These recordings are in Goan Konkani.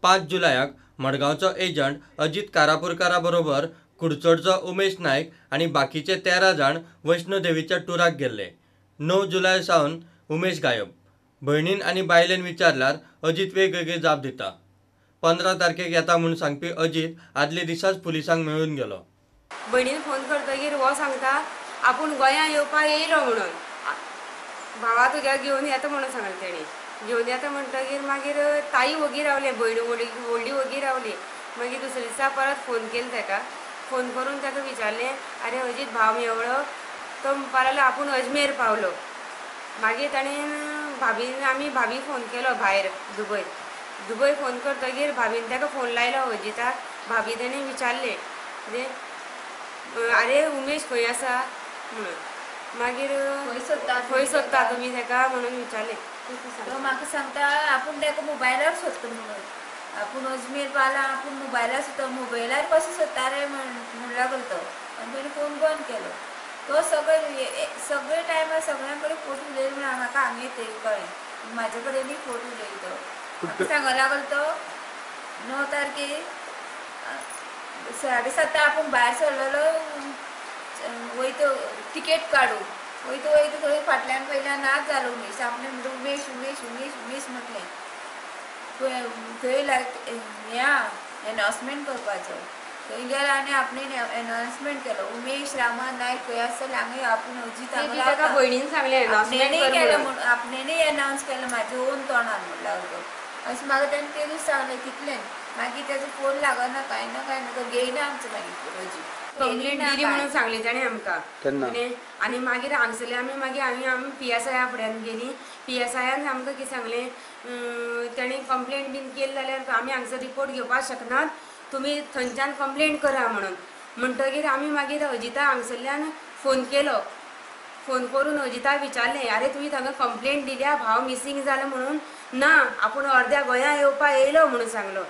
5 जुलयाक मडगांवचो एजंट अजित कारापुरकारा बरोबर कुडचडचो उमेश नायक आनी बाकीचे 13 जाण वैष्णो देवीच्या टुराक गेल्ले. 9 जुलय सावन उमेश गायब. भयणीन आनी बायलेन विचारल्यार अजित वेगवेगळी जाप दिता. 15 तारखेक येता म्हूण सांगपी अजित आदले दिसाच पुलिसांक मेळून गेलो. भयणीन फोन करतगीर हो सांगता आपूण गोंया येवपाक येयलो म्हणून, भावा तुज्या घेवन येता म्हणून सांगलें तेणी. घेवन येता म्हणटगीर मागीर ताई वगी रावलें, भयण व्हडली वगी रावली. मागीर दुसरे दिसा परत फोन केलो ताका. फोन करून ताका विचारलें, आरे अजीत भाव मेवळो? तो म्हणपाक लागलो आपूण अजमेर पावलो. मागीर ताणें भाभीन, आमी भाभी फोन केलो भायर दुबय. दुबय फोन करतगीर भाभीन ताका फोन लायलो अजिताक. भाभी ताणें विचारलें कितें, आरे उमेश खंय आसा म्हणून. मागीर खंय सोदता तुमी ताका म्हणून विचारलें. तो म्हाका सांगता आपूण ताका मोबायलार सोदता म्हणून, आपूण अजमेर पावला, आपूण मोबायलार सोदता. मोबायलार कसो सोदता रे म्हणून लागलो तो. आनी ताणें फोन बंद केलो. तो सगळे सगळे टायमार सगळ्यां कडेन फोट उलयलो म्हणून म्हाका हांगा येतकीर कळ्ळें. म्हाजे कडेनूय फोट उलयलो तो. सांगो लागलो तो 9 तारखेर 7:30 आपूण भायर सरलेलो वयता तिकेट काडूं. वयता वयता थंय फाटल्यान पयल्यान नाच जालो उमेश. आपणें म्हणटा उमेश उमेश उमेश उमेश म्हटलें. थंय ह्या एनावन्समेंट करपाचो थंय गेलो आनी आपणें एनावन्समेंट केलो, उमेश रामा नायक खंय आसा हांगा आपूण अजीत हांगा. भयणीन सांगलें केलें म्हणून आपणेनूय एनावन्स केलें म्हाजे ओन तोंडान म्हणला तो. अशें म्हाका तेणें ते दीस सांगलें तितलें. मागीर तेजो फोन लागना कांय ना कांय ना, तो घेयना आमचो मागीर अजीत. कंप्लेंट दिली म्हणून सांगलें ताणें आमकां. आनी मागीर हांगसरले आमी मागीर आमी PSI फुड्यान गेली. PSI आमकां कितें सांगलें, ताणें कंप्लेंट बीन केली जाल्यार आमी हांगसर रिपोर्ट घेवपाक शकनात, तुमी थंयच्यान कंप्लेंट करा म्हणून. म्हणटगीर आमी मागीर अजिता हांगसरल्यान फोन केलो. फोन करून अजिता विचारलें, आरे तुवें थांगा कंप्लेंट दिल्या भाव मिसींग जालो म्हणून? ना, आपूण अर्द्या गोंया येवपाक येयलो म्हणून सांगलो.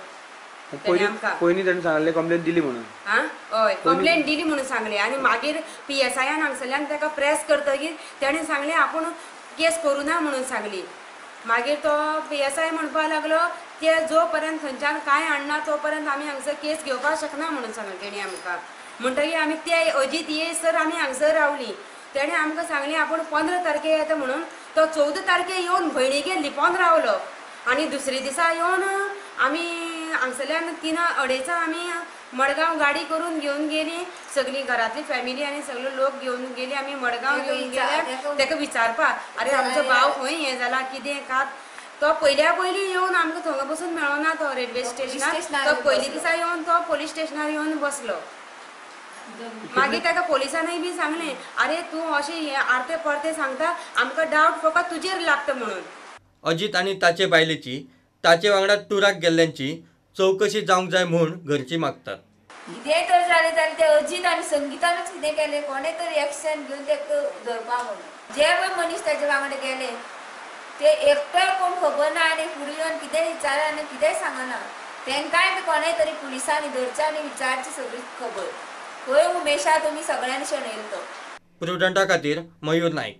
पयलीं ताणें सांगलें कंप्लेंट दिली म्हणून. आं हय, कंप्लेंट दिली म्हणून सांगलें. आनी मागीर PSI हांगसरल्यान ताका प्रेस करतगीर ताणें सांगलें आपूण केस करुना म्हणून सांगली. मागीर तो PSI म्हणपाक लागलो ते जो पर्यंत थंयच्यान कांय हाडना तो पर्यंत आमी हांगसर केस घेवपाक शकना म्हणून सांगलें तेणी आमकां. म्हणटगीर आमी ते अजीत येयसर आमी हांगसर रावली. तेणें आमकां सांगलें आपूण 15 तारखेर येता म्हणून. तो 14 तारखेर येवन भयणीगेर लिपोन रावलो. आनी दुसरे दिसा येवन आमी हांगसरल्यान 3-2:30 आमी मडगांव गाडी करून घेवन गेली. सगळी घरांतली फॅमिली आनी सगळे लोक घेवन गेली आमी मडगांव घेवन गेले ताका विचारपाक, आरे आमचो भाव खंय हें जाला कितें कात. तो पयल्या पयलीं येवन आमकां थंगा बसून मेळना तो रेल्वे स्टेशनार. तो पयली दिसा येवन तो पोलीस स्टेशनार येवन बसलो. मागीर ताका पोलिसांनीय बी सांगलें, आरे तूं अशें हें आरते परते सांगता, आमकां डावट फकत तुजेर लागता म्हणून. अजित आनी ताचे बायलेची ताचे वांगडा टुराक गेल्ल्यांची चवकशी जावंक जाय म्हूण घरची मागतात. कितेंय तर जालें जाल्यार ते अजीत आनी संगितानूच कितें केलें, कोणें तरी एक्शन घेवन ताका धरपा म्हणून. जे पळय मनीस ताजे वांगडा गेले ते एकटोय कोण खबर ना आनी फुडें येवन कितेंय विचारना आनी कितेंय सांगना. तांकांय बी कोणें तरी पुलिसांनी धरचें आनी विचारची सगळी खबर. खंय उमेशा तुमी सगळ्यांनी शेणयलो तो. प्रुडंटा खातीर मयूर नायक.